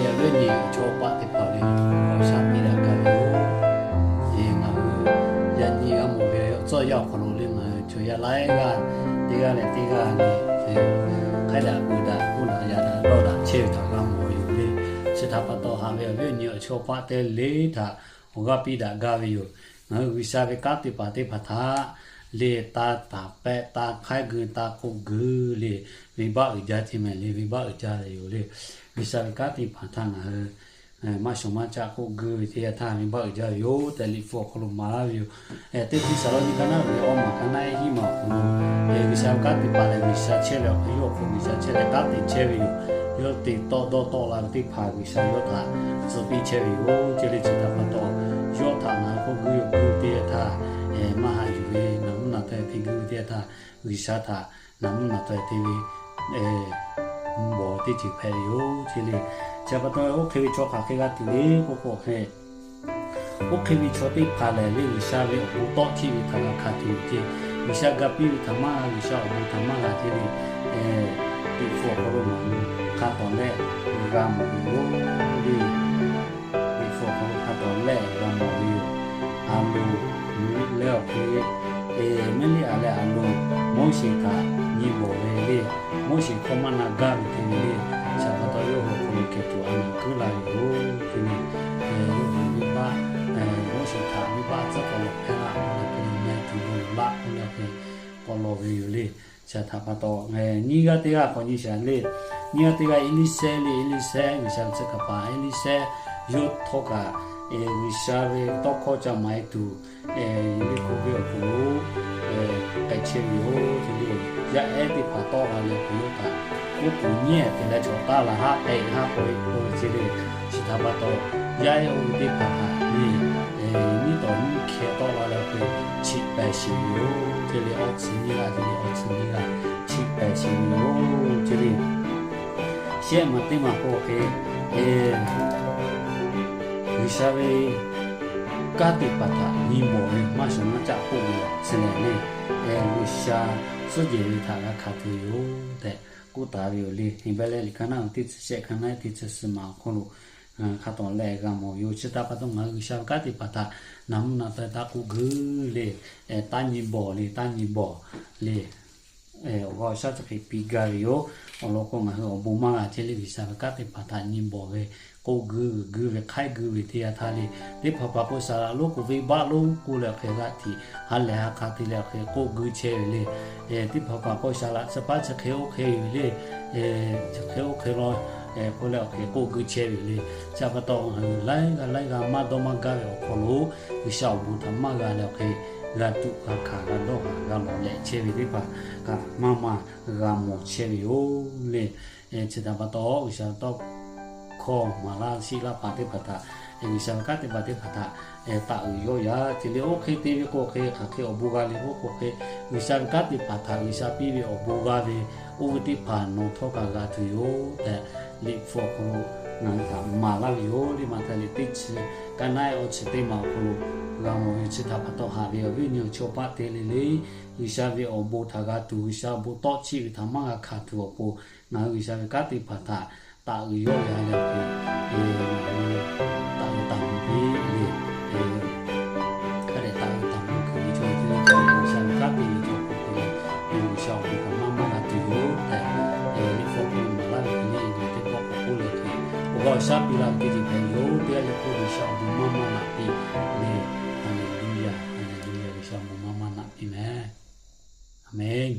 Yaꞈ ve nyi chaw paˆ teˇ hpaˍ le, awˬ shaˉ piˇ daꞈ gaˇ ve yoˬ. Ngaˬ hui yaꞈ nyi g'a mawˬ ve tcuh yaˇ awˬ hk'aw lo le, ngaˬ hui chaw yaˇ laiˉ g'aˇ teˇ g'aˇ leh teˇ g'aˇ le, hk'a daꞈ gu daꞈ k'oˆ daꞈ yaꞈ daꞈ dawˇ daꞈ chehˇ ve htaꞈ g'a mawˬ ve yoˬ le. Chi htaꞈ pa taw, haꞈ ve awˬ viˉ awˬ nyi awˬ chawˇ paˆ teˇ le htaꞈ awˬ g'aˇ piˇ daꞈ gaˇ ve yoˬ. Ngaˬ hui G'uiˬsha ve kanˉ te paˍ teˇ hpaˍ htaꞈ le, taˇ taˍ pehˆ, taˇ hk'aiˉ gu, taˇ k'oˆ gu le, venˇbaˆ uiˍ jaˇ ceh mehˍ le, venˇbaˆ uiˍ jaˇ ve yoˬ le. G'uiˬsha ve kanˉ te paˍ htaꞈ ngaˬ hui maˇ shawˍ maˇ caˆ k'oˆ gu ve teˇ yanˇ htaˇ, venˇbaˆ uiˍ jaˇ ve yoˬ tehꞈ Liꞈ hpu awˬ hk'aw lo maˍ laˇ ve yoˬ. Teˇ Hteˇsaˍlawˇniˆ ka naˉ ve awˇ maˬ ka naˉ hiˆ maˬ awˬ hk'aw lo, G'uiˬsha ve kanˉ te paˍ lehˬ, G'uiˬsha chehˇ leh awˬ hk'aw lo G'uiˬsha chehˇ leh kanˉ te chehˇ ve yoˬ. Yawˇ te tawˆ dawˇ tawˆ la ve teˇ hpaˍ G'uiˬsha yawˇ htaꞈ tcuh piˇ chehˇ ve yoˬ. Chi le chi htaꞈ pa taw, yawˇ htaꞈ ngaˬ hui k'oˆ gu yoˬ gu teˇ yanˇ htaˇ, maˇ haꞈ yuˬ ve, naˬ mvuhˇ naˬ taweh te gu ve teˇ yanˇ htaˇ, G'uiˬsha htaꞈ naˬ mvuhˇ naˬ taweh te ve bawˬ teˇ ceuˬ hpehꞈ ve yoˬ. Chi le chi htaꞈ pa taw, oˇ hk'e ve chaw hk'aˬ hk'e g'a tuˬ le k'oˆ k'o hk'e, oˇ hk'e ve chaw teˇ hpaˍ lehˬ le, G'uiˬsha ve awˬ bon tawˆ hkiˆ ve htaꞈ g'a hkanˍ tuˬ yoˬ ce. G'uiˬsha ga piˇ ve htaꞈ maˇ g'a, G'uiˬsha awˬ bon htaꞈ maˇ g'a ce le, Liꞈ hpu awˬ hk'aw lo ngaˬ hui hk'a tawˍ lehˆ g'a mawˬ ve yoˬ le. Liꞈ hpu awˬ hk'aw lo hk'a tawˍ lehˆ g'a mawˬ ve yoˬ. Aˍronˍ leh awˬ hk'e, Mehˇliˇaꞈ leh Aˍronˍ Moˉseˍ htaꞈ nyi bawˬ ve le. Moˉseˍ hkawˇ maˇ na gaˇ ve te ve le. Chi htaꞈ pa taw, yawˇ hui awˬ hk'aw lo kehˬ tuˬ a naˍ kuiˉ la ve yoˬ. Te le, yawˇ hui venˇbaˆ, Moˉseˍ htaꞈ venˇbaˆ tcuhˉ k'awꞈ lawˬ hpehˇ laˇ k'oˆ leh, hk'e le meh tuˬ bon laꞈ k'oˆ leh hk'e k'awꞈ lawˬ ve yoˬ le. Chi htaꞈ pa taw, nyiˇ g'aˇ teˇ g'aˇ k'awꞈ nyi shaˍ le. Nyiˇ g'aˇ teˇ g'aˇ Eˇliˇsehˇ le, Eˇliˇsehˇ G'uiˬsha ve tcuh kaˍ paˍ Eˇliˇsehˇ, yawˇ htawˇ kaꞈ G'uiˬsha ve tawˇ hkawˇ ca maˍ e tuˬ, Yehˇriˆhkoˇ venˇ awˬ hk'aw lo k'ai chehˇ ve yoˬ. Chi le, yaˇ ehˉ teˇ hpaˍ tawˆ la leh hk'e yawˇ htaꞈ oˉ k'oˍ nyi te leh chaw taˇ la haˆ k'ai haˆ k'ai k'oˆ ve ce le. Chi htaꞈ pa taw, yaˇ ehˉ oˇ ve teˇ hpaˍ htaꞈ le, nyiˇ tawˍ nyiˇ hkeh tawˆ la leh hk'e chiꞈ pehˍ shiˍ ve yoˬ. Chi le awˬ tcuhˉ nyiˇ g'aˇ, chi le awˬ tcuhˉ nyiˇ g'aˇ chiꞈ pehˍ shiˍ ve yoˬ. Chi le shehˆ maˬ teˇ maˬ k'o hk'e, G'uiˬsha ve kanˉ te paˍ htaꞈ nyi bawˬ ve maˇ shawˍ maˇ caˆ k'oˆ ve chi lehˬ le, G'uiˬsha suhˉ jehˬ ve htaꞈ g'a hkanˍ tuˬ yoˬ tehꞈ k'oˆ taˍ ve yoˬ le. Heˍbrehˇ liꞈ ka naˉ teˇ chi shehˆ ka naˉ teˇ chi suhˍ maˬ awˬ hk'aw lo hk'a tawˍ lehˆ g'a mawˬ ve yoˬ. Chi htaꞈ pa taw, ngaˬ hui G'uiˬsha ve kanˉ te paˍ htaꞈ naˬ mvuhˇ naˬ taweh taˇ k'oˆ gu le, taˇ nyi bawˬ le, taˇ nyi bawˬ le. Awˬ g'aˇ awˬ shaˉ chi hk'e piˇ gaˇ ve yoˬ. Awˬ lawn k'o, ngaˬ hui awˬ bon maˇ g'a chehˇ le, G'uiˬsha ve kanˉ te paˍ htaꞈ nyi bawˬ ve k'oˆ gu, guiˬ gu ve, hk'aiˉ gu ve teˇ yanˇ htaˇ le, teˇ hpaˍ hpaˍ k'o saˍ laꞈ lonˉ k'o venˇbaˆ lonˉ k'oˆ leh awˬ hk'e g'aˇ tiꞈ ha lehˬ ha hk'a te leh awˬ hk'e k'oˆ gu chehˇ ve le. Teˇ hpaˍ hpaˍ k'o saˍ laꞈ chi paˉ chi hk'e oˇ hk'e ve le, chi hk'e oˇ hk'e law k'oˆ leh awˬ hk'e k'oˆ gu chehˇ ve le. Chi htaꞈ pa taw, ngaˬ hui laiˉ g'aˇ laiˉ g'aˇ maˇ dawˇ maˇ gaˇ ve awˬ hk'aw lo, G'uiˬsha awˬ bon htaꞈ maˇ g'a leh awˬ hk'e g'a tuꞈ g'a hkanˍ g'a dawˇ haˍ g'a lawˬ leh chehˇ ve teˇ hpaˍ kaꞈ maˇ maˇ g'a mawˬ chehˇ ve yoˬ le. Chi htaꞈ pa taw, G'uiˬsha tawˇ hkawˇ maˍ laˇ shiˆ laˇ paˍ teˇ hpaˍ htaꞈ, G'uiˬsha ve kanˉ te paˍ teˇ hpaˍ htaꞈ taˍ uiˍ yawˇ yaˇ ce le. Oˇ hk'e te ve k'o hk'e, hk'aˬ hk'e awˬ bon g'a le k'oˆ k'o hk'e, G'uiˬsha ve kanˉ te paˍ htaꞈ G'uiˬsha piˇ ve awˬ bon g'a ve, oˇ ve teˇ hpaˍ nawˬ htawˇ kaꞈ g'a tuˬ yoˬ tehꞈ, Liꞈ hpu awˬ hk'aw lo ngaˬ hui htaꞈ maˍ laˇ ve yoˬ le. Maꞈhtehˍ liꞈ teˇ chi ka naˉ awˬ chi teˇ maˬ awˬ hk'aw lo g'a mawˬ ve, chi htaꞈ pa taw haꞈ ve awˬ viˉ awˬ nyi awˬ chawˇ paˆ te le le, G'uiˬsha ve awˬ bon htaꞈ g'a tuˬ, G'uiˬsha awˬ bon tawˆ chiˆ ve htaꞈ maˇ g'a hkanˍ tuˬ awˬ pon, ngaˬ hui G'uiˬsha ve kanˉ te paˍ htaꞈ taˍ uiˍ yawˇ ve a leh hk'e, ngaˬ hui taˍ uiˍ taˍ mvuh piˇ le. Hk'a dehꞈ taˍ uiˍ taˍ mvuh kuiˬ ve chaw teˇ g'aˇ G'uiˬsha ve kanˉ te ve chaw k'o hk'e le, G'uiˬsha awˬ bon htaꞈ maˇ maˇ g'a tuˬ yoˬ tehꞈ, Liꞈ hpu awˬ hk'aw lo maˍ laˇ ve hk'e le, ngaˬ teˇ pawˆ k'awꞈ k'oˆ leh hk'e, awˬ g'aˇ awˬ shaˉ piˇ laˇ ve teˇ ceuˬ hpehꞈ yoˬ. Teˇ g'aˇ le k'o, G'uiˬsha awˬ bon maˇ maˇ naꞈ piˇ le. Haˍleˍluˆyaꞈ, Haˍleˍluˆyaꞈ, G'uiˬsha awˬ bon maˇ maˇ naꞈ piˇ mehˍ. Aˍmenˍ.